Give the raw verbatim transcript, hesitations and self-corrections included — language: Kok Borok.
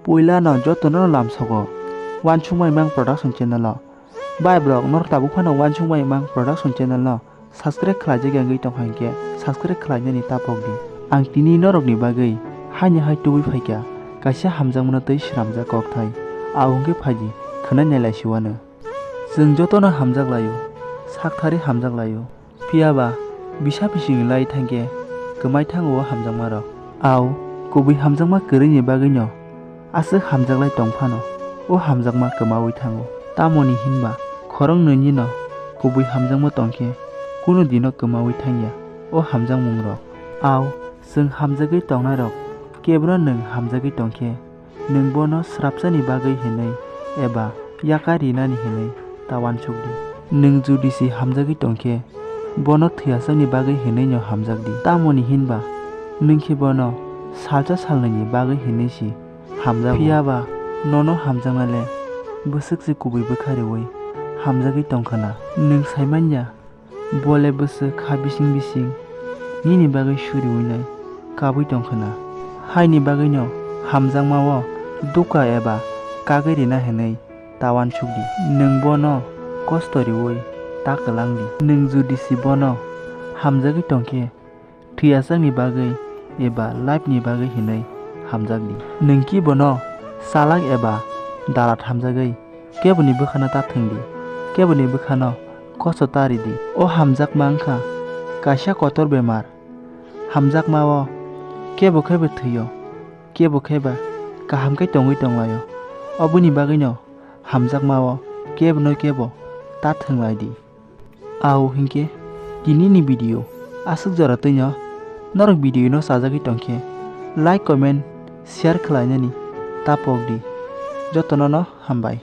Puila no joto no lamsogo Wansukmai Mang Production channel o. Bai borok norok tabuk phano Wansukmai Mang Production channel no subscribe khlaijak ya wngwi tongkha hinkhe subscribe khlainani tapok di. Ang tini norok ni bagwi haini hai tubui phaikha kaisa hamjakmano tei swnamjak kokthai. Abo hwnkhe phaidi khwnai nailai siwano. Chwng jotono hamjak laio, sakthari hamjak laio. Phiya ba bisa bisingni lai thangkhe kwmai thango o hamjakmarok. Au kubui hamjakma kwrwini bagwino aswk hamjaklai tong phano o hamjakma kwmaui thango. Tamoni hinba khoroknwini no kubui hamjakma tongkhe kunu dino kwmaui thangya o hamjakmungrok. Au chwng hamjagwi tongnairok kebono nwng hamjagwi tongkhe nwng bono srapsani bagwi hinwi eba yakar rinani hinwi ta uansuk di. Nwng judi se hamjagwi tongkhe, bono thwiasakni bagwi hinwino hamjak di. Tamoni hinba nwng khe bono salsa salnwini bagwi hinwi se hamjago. Phiya ba nono hamjakna le bwswk se kubui bwkha riui hamjagwi tong khna. Nwng sai man ya, bo le bwswk kha bising bising nini bagwi suriui nai kabui tong khna. Haini bagwino hamjakma o dukha eba kagwi rina hinwi ta uansuk di. Nwng bono kosto riui ta kwlang di. Nwng judi se bono hamjagwi tong khe, thwiasakni bagwi eba life ni bagwi hinwi hamjak di. Nwng ki bono chalak eba dalat hamjagwi keboni bwkhano ta thwng di, keboni bwkhano kosto ta ri di. O hamjakma wngkha kaisa kotor bemar. Hamjakma o kebo khe bo thwio, kebo khe ba kaham khe tongwi tong laio. Oboni bagwino hamjakma o kebo no kebo ta thwng lai di. Au hinkhe tini ni video aswk jora twino. Norok video no chajagwi tong khe like, comment, share khlainani ta pok di. Jotono no hambai.